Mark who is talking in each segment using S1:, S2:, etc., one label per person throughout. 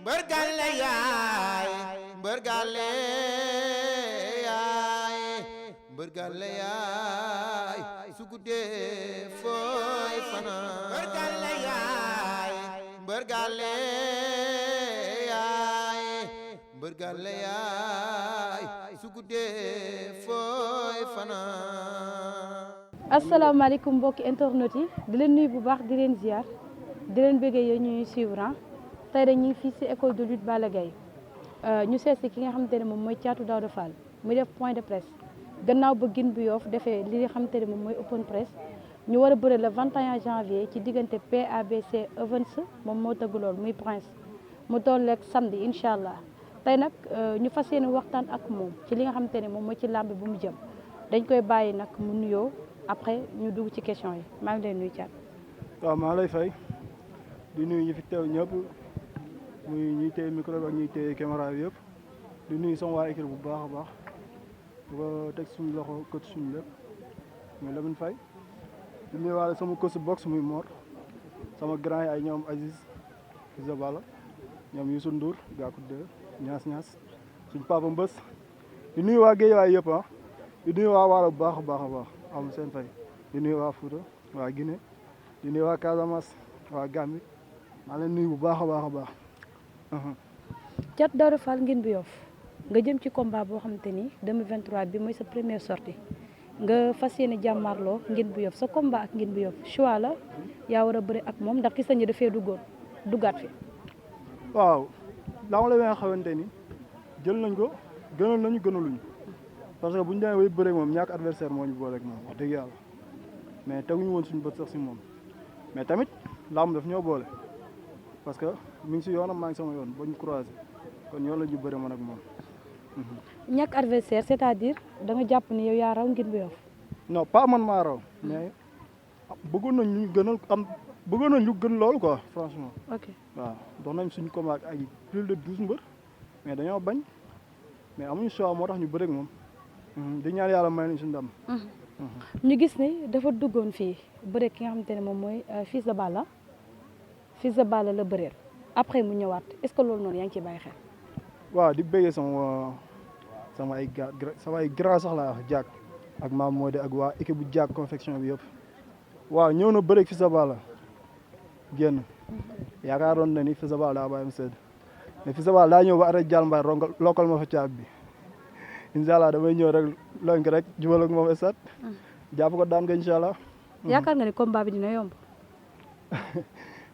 S1: mbër gàlle yaay mbër gàlle yaay mbër gàlle yaay su guddee fooy fanaan mbër gàlle yaay mbër gàlle yaay mbër gàlle yaay su guddee fooy fanaan.
S2: asalaamaaleykum mbokki internet yi di leen nuyu bu baax di leen ziar di leen bëggee yooyu ñuy suivre tey dañuy fii ci école de lutte Balla Gaye ñu seet si ki nga xamante ne moom mooy Thiatou Daouda Fall muy def point de presse gannaaw ba Guine bu Yoff defee li nga xamante ne moom mooy open press ñu war a bëre le 21 janvier ci diggante PABC Events moom moo tëgg lool muy Prince mu tolleeg samedi incha allah tey nag ñu fas yéene waxtaan ak moom ci li nga xamante ne moom mooy ci làmb bu mu jëm dañ koy bàyyi nag mu nuyoo après ñu dugg ci question yi maa ngi lay nuyu Thiat.
S3: waaw maa lay fay di nuyu ñi fi teew ñëpp muy ñuy téye micro bi ak ñuy téye caméra bi yëpp di nuyu sama waa équipe bu baax a baax di ko teg suñu loxo coach suñu lépp muy Lamine Faye di nuyuwaale sama coach box muy Mor sama grand yi ay ñoom Aziz Isabala ñoom Youssou Ndour Gakou 2 ñaas suñu papa Mbës di nuyu waa Guédiawaye yëpp di nuyu waa Waalo bu baax a baax a baax amul seen fay di nuyu waa Fouta waa Guinée di nuyu waa Casamance waa Gambie maa leen nuyu bu baax a baax a baax.
S2: Thiatou Daouda Fall Guine bu Yoff nga jëm ci combat boo xamante ni 2023 bi mooy sa première sortie nga fas yéene jàmmarloo Guine bu Yoff sa combat ak Guine bu Yoff choix la yaa war a bëri ak moom ndax gis nañu dafee duggaat fi.
S3: waaw daa ma la nga xamante ni jël nañ ko gënal nañu gënaluñu parce que bu ñu demee bay bëre moom ñàkk adversaire moo ñu boole ak moom wax dëgg yàlla mais teguñu woon suñu bët sax si moom mais tamit làmb daf ñoo boole parce que mi ngi si yoonam maa ngi sama yoon ba ñu croisé kon yoon la ñu bëre man ak moom.
S2: ñàkk adversaire c'est-à-dire da nga jàpp ni yow yaa raw Guine bu Yoff.
S3: non pas man maa raw mais bëggoon nañ ñu gënal bëggoon nañ ñu gën loolu quoi franchement.
S2: ok
S3: waaw dox nañ suñu combat ak ay plus de 12 mbër mais dañoo bañ mais amuñu choix moo tax ñu bëre ak moom di ñaan yàlla may nañ suñu ndam.
S2: ñu gis ne dafa duggoon fii bëre ki nga xamante ne moom mooy Fils de Balla la bëreel après mu ñëwaat est-ce que loolu noonu yaa ngi ciy bàyyi xel.
S3: waaw di bëggee sama ay grand sax laa wax Diak ak maam Modé ak waa équipe bu Diak confection bi yëpp waaw ñëw na bëre Fils de Balla génn yaakaaroon na ni Fils de Balla daa bàyyi mu sedd mais Fils de Balla daa ñëw ba arrêté Dial Mbaye lokkal ma fa caab bi incha allah damay ñëw rek lonk rek jubal ak moom esat jàpp ko daan ko incha allah.
S2: yaakaar nga ni combat bi dina yomb.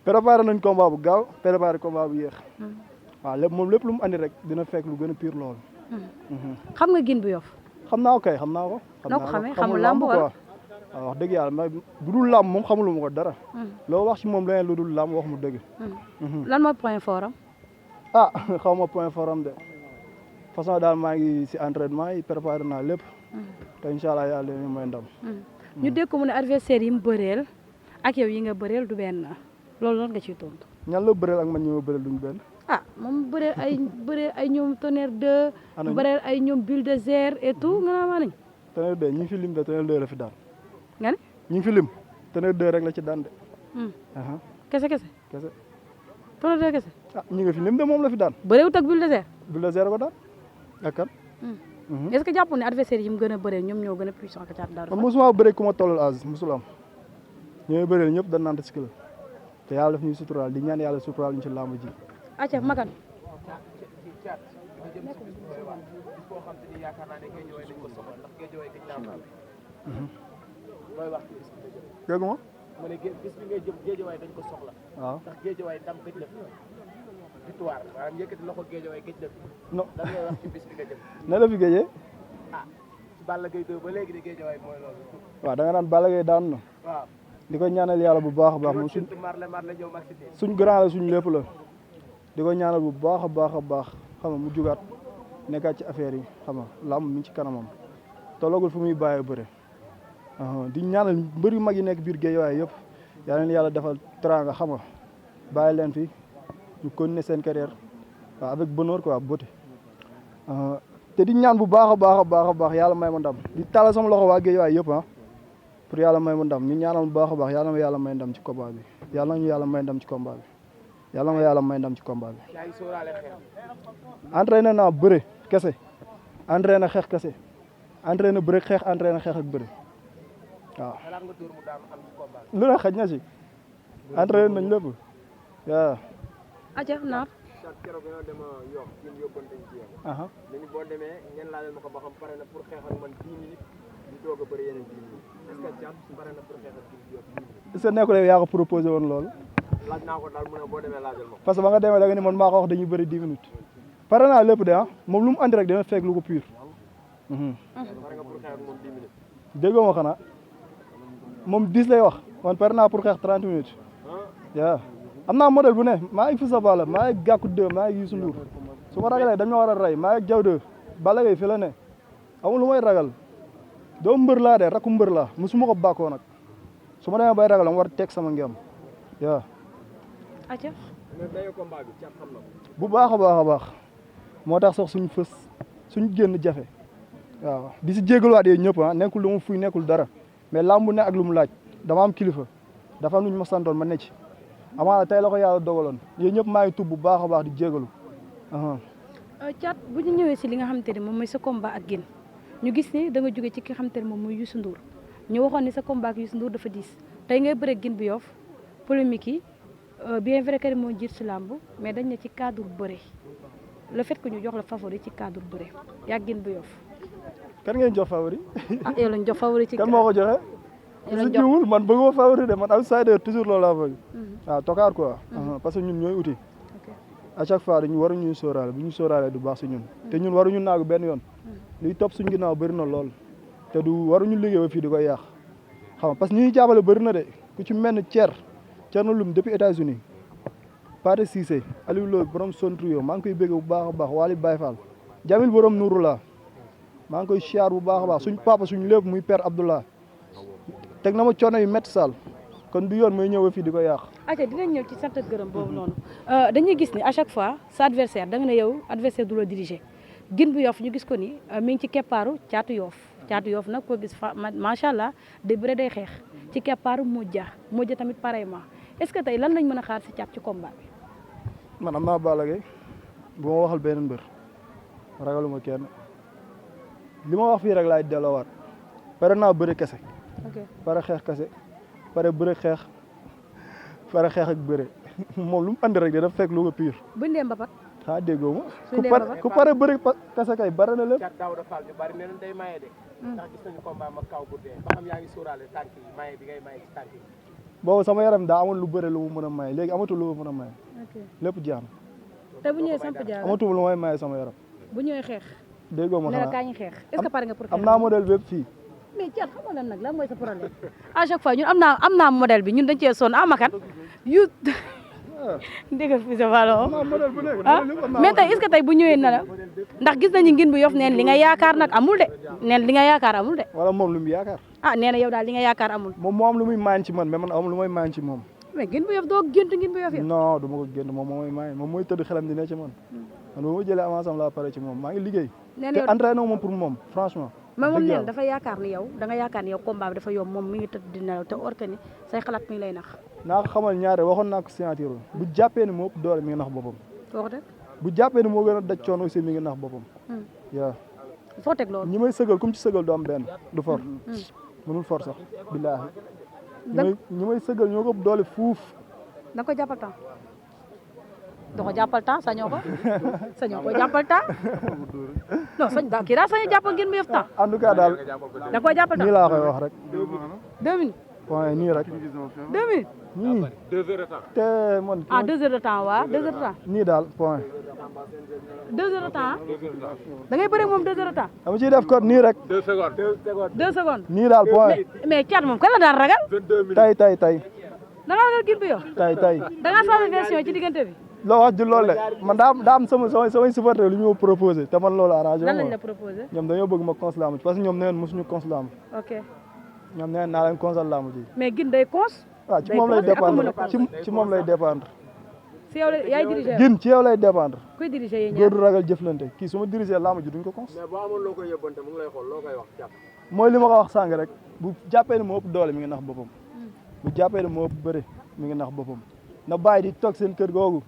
S3: préparé nañ combat bu gaaw préparé combat bu yéex. waaw lépp lu mu andi rek dina fekk lu gën a pire loolu.
S2: xam nga Guine bu Yoff.
S3: xam naa ko kay xam naa ko.
S2: noo ko xamee xamul làmb wala
S3: waaw wax dëgg yàlla mais bu dul làmb moom xamuluma ko dara. loo wax ci moom leneen lu dul làmb wax mu dëgg.
S2: lan mooy point fort am.
S3: xaw ma point fort am de façon daal maa ngi si entraînement yi préparé naa lépp. te incha allah yàlla ñu may ndam.
S2: ñu dégg ko mu ne adversaire yi mu bëreel ak yow yi nga bëreel du benn loolu lan nga ciy tontu.
S3: ñan la bëreel ak man ñi ma bëreel duñ benn.
S2: moom bëreel ay ñoom Tonnerre 2. bëreel ay ñoom Bulldozer et tout nga naa maa nañ.
S3: Tonnerre 2 ñi ngi fi lim de Tonnerre 2 la fi daan.
S2: nga ne.
S3: ñi ngi fi lim Tonnerre 2 rek la ci daan de.
S2: kese. Tonnerre 2 kese.
S3: ñi nga fi lim de moom la fi daan.
S2: bëreewut ak Bulldozer.
S3: Bulldozer ko daan ak kan.
S2: est-ce que jàpp ne adversaire yi mu gën a bëreel ñoom ñoo gën a puissant que Thiatou Daouda Fall.
S3: mosuma bëree ku ma tollal âge mosul am ñooy bëreel ñëpp dañ naan ci la te yàlla daf ñuy suturaal di ñaan yàlla suturaal ñu ci làmb ji.
S2: acca makan
S3: dégg nga
S4: ma ne bis bi ngay jëm Guédiawaye dañ ko soxla.
S3: waaw
S4: ndax Guédiawaye ndam gëj na fi victoire maanaam yëkkati loxo Guédiawaye gëj na fi.
S3: non
S4: lan ngay wax ci bis bi nga jëm.
S3: na la fi géejee.
S4: ci Balla Gaye 2 ba léegi de Guédiawaye mooy loolu.
S3: waaw da nga naan Balla Gaye daan na.
S4: waaw
S3: di ko ñaanal yàlla bu baax a baax. moom
S4: marle ñëw mag si
S3: suñ grand la suñ lépp la. di ko ñaanal bu baax a baax xam nga mu jugaat nekkaat ci affaire yi xam nga làmb mi ci kanamam tollagul fu muy bàyyee bëre. di ñaanal mbër yu mag yi nekk biir Guédiawaye yëpp yal na yàlla defal teraanga xam nga bàyyi leen fi ñu continuer seen carrière waaw avec bonheur quoi beauté te di ñaan bu baax a baax yàlla may ma ndam di tàllal sama loxo waa Guédiawaye yëpp pour yàlla may ma ndam ñu ñaanal bu baax a baax yàlla may ndam ci combat bi yàlla nañu yàlla may ndam ci combat bi yàlla nga yàlla may ndam ci combat bi.
S4: yaa ngi sóoraale xeex.
S3: entraîné naa bëre kese entraîné xeex kese entraîné bëre xeex entraîné xeex ak bëre waaw.
S4: xalaat nga dóor mu daanu am ci combat bi.
S3: lu ne xaj na si entraîné nañ lépp waaw.
S2: aja naar
S4: chaque keroog dañoo dem Yoff Gine yóbbante ñu ci yow. léegi boo demee ngeen laajal ma ko ba xam pare na pour xeex ak man 10 minutes ñu doog a bëri yeneen 10 minutes est-ce que Thiat pare na pour xeex ak Gine Yoff 10 minutes.
S3: est-ce que nekkul yow yaa ko proposé woon loolu.
S4: laaj naa ko daal mu ne boo demee laajal ma ko.
S3: parce que ba nga demee da nga ni man maa ko wax dañuy bëri 10 minutes pare naa lépp de moom lu mu andi rek dina fekk lu ko pur.
S4: pare nga pour xeex ak moom 10 minutes.
S3: déggoo ma xanaa moom 10 lay wax man pare naa pour xeex 30 minutes waaw. am naa modèle bu ne maa ngi Fils de Balla maa ngi Gakou 2 maa ngi Youssou Ndour su ma ragalee dañ ma war a rey maa ngi Diaw 2 Balla Gaye fi la ne amul lu may ragal doo mbër laa de rakku mbër laa musuma ko bàkkoo nag su ma demee bay ragal dama war a teg sama ngem waaw.
S2: aja
S4: mais dayo combat bi Thiat xam na ko.
S3: bu baax a baax moo tax sax suñu fës suñu génn jafe waaw di si jégaluwaat yooyu ñëpp nekkul lu mu fuy nekkul dara mais làmb ne ak lu mu laaj dama am kilifa dafa am lu ñu ma santoon ma ne ci amaana tey la ko yàlla dogaloon yéen ñëpp maa ngi tub bu baax a baax di jégalu.
S2: Thiat bu ñu ñëwee si li nga xamante ne moom mooy sa combat ak Gine ñu gis ne da nga jóge ci ki nga xamante ne moom mooy Youssou Ndour ñu waxoon ne sa combat ak Youssou Ndour dafa diis tey ngay bëre Gine bu Yoff polémique yi bien vrai que moo jiit si làmb mais dañ ne ci cadre bëre le fait que ñu jox la favori ci cadre bëre yaa Gine bu Yoff.
S3: kan ngeen jox favori.
S2: ah yow lañ jox favori ci.
S3: kan moo ko joxe. su jiwul man bëgguma favori de man outsider toujours loolu laa bëgg. waaw tokaar quoi. parce que ñun ñooy uti. à chaque fois dañu waruñu sóoraale bu ñu sóoraalee du baax si ñun. te ñun waruñu naagu benn yoon. liy topp suñu ginnaaw bëri na lool. te du waruñu liggéey ba fii di koy yàq. xam nga parce que ñi ñuy jàppale bëri na de ku ci mel ni Thierno Loum depuis États-Unis Pathé Cissé Aliou Lo borom Sontrio maa ngi koy bëgg bu baax a baax Waly Baye Fall Jamil borom Nourou la maa ngi koy siyaar bu baax a baax suñ papa suñ lépp muy père Abdoulah teg na ma coono yu métti sall kon du yoon mooy ñëw fii di ko yàq.
S2: aca dinañ ñëw ci sant ak gërëm boobu noonu dañuy gis ni à chaque fois sa adversaire da nga ne yow adversaire du la diriger Gine bu Yoff ñu gis ko ni mi ngi ci keppaaru Thiatou Yoff nag koo gis macha allah day bëre day xeex ci keppaaru Modja tamit pareillement est-ce que tey lan lañ mën a xaar si Thiat ci combat bi.
S3: man am naa Balla Gaye bu ma waxal beneen mbër ragaluma kenn li ma wax fii rek laay delloowaat pare naa bëre kese. pare xeex kese pare bëre xeex pare xeex ak bëre moom lu mu andi rek dina fekk lu ko pire.
S2: buñ dee mbapat.
S3: ah déggoo ma ku pare bëre kese kay bare na lépp.
S4: Thiat Daouda Fall ñu bari nee nañ day maye de. ndax gis nañu combat ma kaw bu dee ba xam yaa ngi sóoraale tànk yi maye bi ngay maye ci tànk yi.
S3: boobu sama yaram daa amoon lu bëre lu mu mën a maye léegi amatul lu mu mën a maye. lépp jeex na.
S2: te bu ñëwee samp jaar
S3: amatul lu may maye sama yaram.
S2: bu ñëwee xeex.
S3: déggoo ma xanaa
S2: kaa ñu xeex est-ce que pare nga pour xeex.
S3: am naa modèle bépp fii.
S2: mais Thiat xam nga nag lan mooy sa problème à chaque fois ñun am naa modèle bi ñun dañ cee sonn amakat yu dégg nga Fils de Balla mais tey est-ce que tey bu ñëwee na la ndax gis nañu Gine bu Yoff neen li nga yaakaar nag amul de neen li nga yaakaar amul de.
S3: wala moom lu mu yaakaar.
S2: nee na yow daal li nga yaakaar amul.
S3: moom moo am lu muy maan ci man mais man am lu may maan ci moom.
S2: mais Gine bu Yoff doo gént Gine bu Yoff yow.
S3: non du ma ko gént moom moo may maan moom mooy tëdd xelam di ne ci man man ba ma jëlee avance am laa pare ci moom maa ngi liggéey. te entraîné moom pour moom franchement.
S2: mais moom neen dafa yaakaar ni yow da nga yaakaar ni yow combat bi dafa yomb moom mi ngi tëdd di nelaw te or que ni say xalaat mi ngi lay nax.
S3: naa ko xamal ñaare waxoon naa ko signature bu jàppee ni moo ëpp doole mi ngi nax boppam.
S2: wax dëgg.
S3: bu jàppee ni moo gën a daj coono aussi mi ngi nax boppam. waaw.
S2: foo teg loolu.
S3: ñi may sëgal comme ci sëgal du am benn du for. mënul for sax billaahi. ñi may sëgal ñoo ko ëpp doole fuuf.
S2: da nga ko jàppal temps. da ko jàppal temps sañoo ko ko jàppal temps non kii daal sañoo jàppal Gine bu Yoff temps.
S3: en tout cas daal
S2: da koy jàppal temps
S3: nii laa koy wax rek.
S2: 2 minutes.
S3: waaye nii rek.
S2: 2 minutes.
S3: nii
S4: 2 heures de temps.
S3: te man.
S2: 2 heures de temps waaw 2 heures de temps.
S3: nii daal point.
S2: 2 heures de temps da ngay bëre moom 2 heures de temps.
S3: dama ciy def code nii rek.
S4: 2 secondes.
S2: 2 secondes.
S3: nii daal point.
S2: mais Thiat moom kan la daan ragal.
S4: 22 minutes.
S3: tay
S2: da ngaa ragal Gine bu Yoff.
S3: tay
S2: da ngaa changé version ci diggante bi.
S3: loo wax ju loolu de man daa am samay supporter lu ñu ma proposé te man loolu arrangé
S2: lan lañ la proposé.
S3: ñoom dañoo bëgg ma cons laamu ci parce que ñoom nee nañ mosuñu cons laamu.
S2: ok
S3: ñoom nee nañ naa leen consal laamu ji.
S2: mais Gine day cons.
S3: waaw ci moom lay dépendre ci moom lay dépendre.
S2: si yow yaay dirigé.
S3: Gine ci yow lay dépendre.
S2: kuy dirigé yéen
S3: góor
S2: ñaar
S3: du ragal jëflante kii su ma dirigé laamu ji duñ ko cons.
S4: mais boo amoon loo koy yóbbante mu ngi lay xool loo koy wax Thiat.
S3: mooy li ma ko wax sànq rek bu jàppee ne moo ëpp doole mi ngi nax boppam. bu jàppee ne moo ëpp bëre mi ngi nax boppam na bàyyi di toog seen kër googu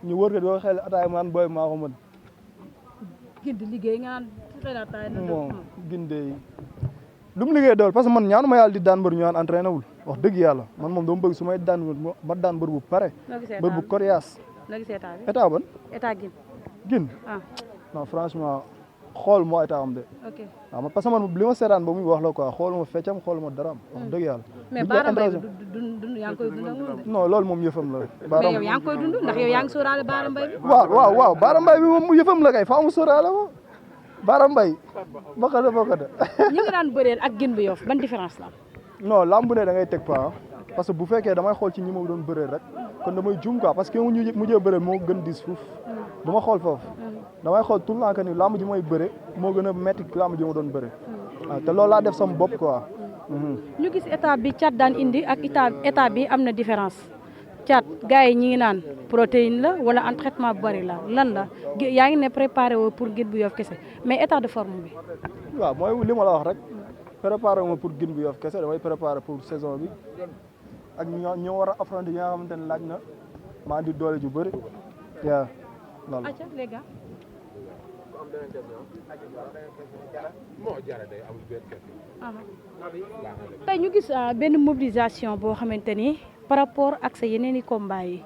S3: ñu wër ko doo xel ataay man booy maa ko mën.
S2: Gindi liggéey nga naan xel ataay na
S3: moom gindee lu mu liggéey dool parce que man ñaanu ma yàlla di daan mbër ñu naan entraîné wul wax dëgg yàlla man moom dama bëgg su may daan ma daan mbër bu pare. mbër bu coriace.
S2: noo gisee état bi
S3: état ban.
S2: état
S3: gin
S2: ah
S3: non franchement xool moo état am de.
S2: ok
S3: waaw parce que man li ma seetaan ba muy wax la quoi xooluma feccam xooluma daraam. wax dëgg yàlla.
S2: mais Bara Mbaye dund yaa ngi koy dund ak moom de.
S3: non loolu moom yëfam la.
S2: mais yow yaa ngi koy dund ndax yow yaa ngi sóoraale Bara Mbaye bi.
S3: waaw Bara Mbaye bi moom yëfam la kay faa mu sóoraale ko Bara Mbaye bokkata
S2: ñi nga daan bëreel ak gin bu Yoff ban différence la am.
S3: non lamb ne da ngay teg pas parce que bu fekkee damay xool ci ñi ma doon bëreel rek kon damay juum quoi parce que mu mujjee bëreel moo gën dis fuuf du ma xool foofu damay xool tout le temps que ni lamb ji may bëre moo gën a métti lamb ji ma doon bëre waaw te loolu laa def sama bopp quoi.
S2: ñu gis état bi Thiat daan indi ak état bi am na différence Thiat gars yi ñi ngi naan protéine la wala entraînement bu bari la lan la yaa ngi ne préparé woo pour Gine bu Yoff kese mais état de forme bi.
S3: waaw mooy li ma la wax rek préparé wu ma pour Gine bu Yoff kese damay préparé pour saison bi ak ñoo war a affronter yi nga xamante ne laaj na maa di doole ju bëri waaw loolu.
S2: acca les gars. tey ñu gis benn mobilisation boo xamante ni par rapport ak sa yeneen i combat yi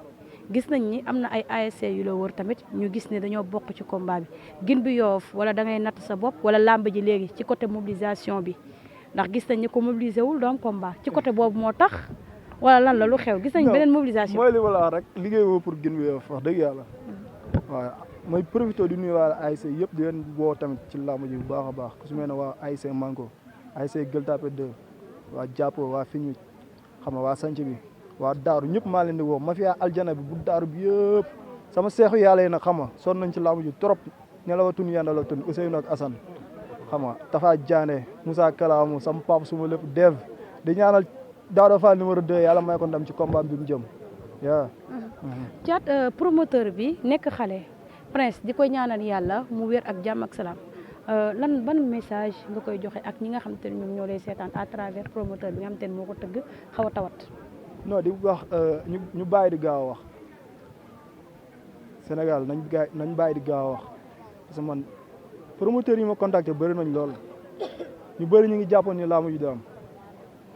S2: gis nañ ni am na ay ASC yu la wër tamit ñu gis ne dañoo bokk ci combat bi Gine bu Yoff wala da ngay natt sa bopp wala làmb ji léegi ci côté mobilisation bi ndax gis nañ ni ko mobilisé wul doom combat ci côté boobu moo tax wala lan la lu xew gis nañ beneen mobilisation.
S3: mooy li ma la wax rek liggéey woo pour Gine bu Yoff wax dëgg yàlla waaw mooy profité di nuyu waa ASC yëpp di leen woo tamit ci làmb ji bu baax a baax ku su mel ne waa ASC Manko ASC Gueule Tapée 2 waa Jàppo waa Fiñu xam nga waa Sanc bi waa Daaru ñëpp maa leen di woo mafia aljana bi bu Daaru bi yëpp sama seexu yàlla yi nag xam nga sonn nañ ci làmb ji trop nelawatun yandalawatun Ousseynou ak Assane xam nga Tafa Diané Moussa Kalamu sama papa suma lépp dev di ñaanal Daouda Fall numéro 2 yàlla may ko ndam ci combat bi mu jëm yaa
S2: Thiat promoteur bi nekk xale Prince di koy ñaanal yàlla mu wér ak jàmm ak salaam lan ban message nga koy joxe ak ñi nga xamante ne ñoom ñoo lay seetaan à travers promoteur bi nga xamante ne moo ko tëgg xaw a tawat.
S3: non di wax ñu bàyyi di gaaw a wax Sénégal nañ bàyyi di gaaw a wax parce que man promoteur yi ma contacté bëri nañ lool ñu bëri ñu ngi jàppoon ni laamu ju di am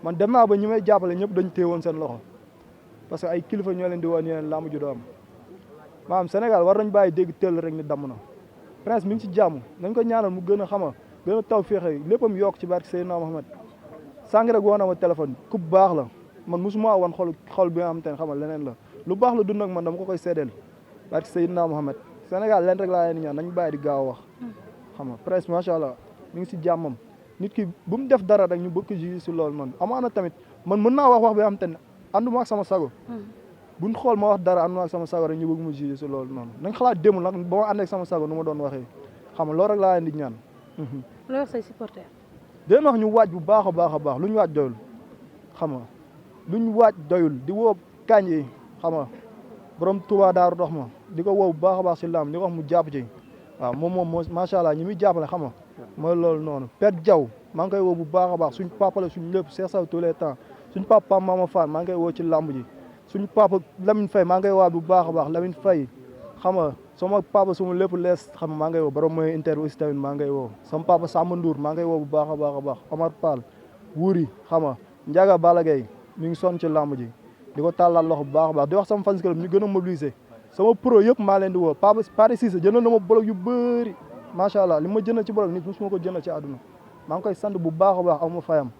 S3: man dem naa ba ñi may jàppale ñëpp dañ téewoon seen loxo parce que ay kilifa ñoo leen di woon yeneen laamu ju do am maanaam Sénégal war nañ bàyyi dégg tëll rek ni damm na Prince mi ngi ci jàmm nañ ko ñaanal mu gën a xama gën a taw féexe léppam yokk ci barke Seydina Mohamed sànq rek woo na ma téléphone ku baax la man mosuma woon xol bi nga xam te ne xamal leneen la lu baax la dund ak man dama ko koy seedeel barke Seydina Mohamed Sénégal leen rek laa leen ñaan nañ bàyyi di gaaw a wax xam nga Prince macha allah mi ngi si jàmmam nit ki bu mu def dara rek ñu bëgg ko juge si loolu noonu amaana tamit man mën naa wax bi nga xam te ne ànduma ak sama sago buñ xool ma wax dara ànduma ak sama sago rek ñu bëgg mu juge si loolu noonu nañ xalaat démul nag ba ma ànd ak sama sago nu ma doon waxee xam nga loolu rek laa leen di ñaan
S2: loo wax say supporter
S3: den wax ñu waaj bu baax a baax lu ñu waaj doyul xam nga lu ñu waaj doyul di woo kañ yi xam nga borom Touba Daaru dox ma di ko woo bu baax a baax si laam di ko wax mu jàpp ci waaw moom macha allah ñi muy jàppale xam nga mooy loolu noonu Père Diaw maa ngi koy woo bu baax a baax suñ papa la suñ lépp Cheikh Sow tous les temps suñ papa Mama Fall maa ngi koy woo ci lamb ji suñ papa Lamine Faye maa ngi koy waat bu baax a baax Lamine Faye xam nga sama papa suma lépp lees xam nga maa ngay woo borom mooy inter aussi tamit maa ngay woo sama papa Samba Ndour maa ngay woo bu baax a baax Omar Pall Wuri xam nga Ndiaga Balla Gaye mi ngi sonn ci lamb ji di ko tàllal loxo bu baax a baax di wax sama fans club ñu gën a mobiliser sama pro yëpp maa leen di woo Pathé Cissé jëndal na ma bolog yu bëri macha allah li ma jënd ci bolog nit mosuma ko jënd ci àdduna maa ngi koy sant bu baax a baax aw ma fayam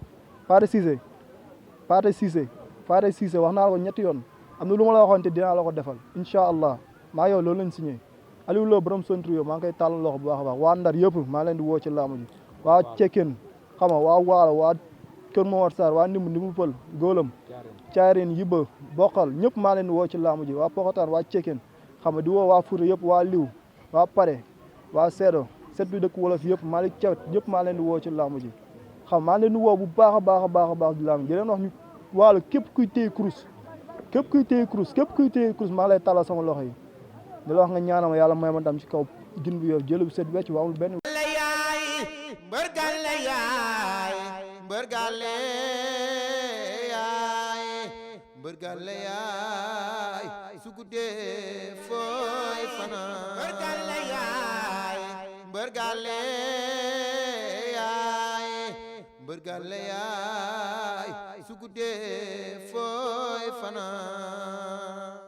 S3: Pathé Cissé wax naa la ko ñetti yoon am na lu ma la waxoon te dinaa la ko defal incha allah maa yow loolu lañ signé Aliou Lo borom Sontrio maa ngi koy tàllal loxo bu baax a baax waa Ndar yëpp maa leen di woo ci laamu ji waa Cekkeen xam nga waa Waalo waa Kër Momar Sarr waa Ndimbu Pël Góolam Caareen Yibba Boqal ñëpp maa leen di woo ci laamu ji waa Pokotaan waa Cekkeen xam nga di woo waa Fouta yëpp waa Liw waa Pare waa Seedo set bi dëkk wolof yëpp maa li cawet yëpp maa leen di woo ci laamu ji xam maa leen di woo bu baax a baax di laamu ji di leen wax ñu waalo képp kuy téye kurus maa lay talal sama loxo yi di la wax nga ñaanal ma yàlla may ma ndam ci kaw Gine bu Yoff jël bu set wecc waamul benn
S1: mbër gàlle yaay mbër gàlle yaay mbër gàlle yaay guddee fooy fanaan mbër gàlle yaay mbër gàlle yaay mbër gàlle yaay su guddee fooy fanaan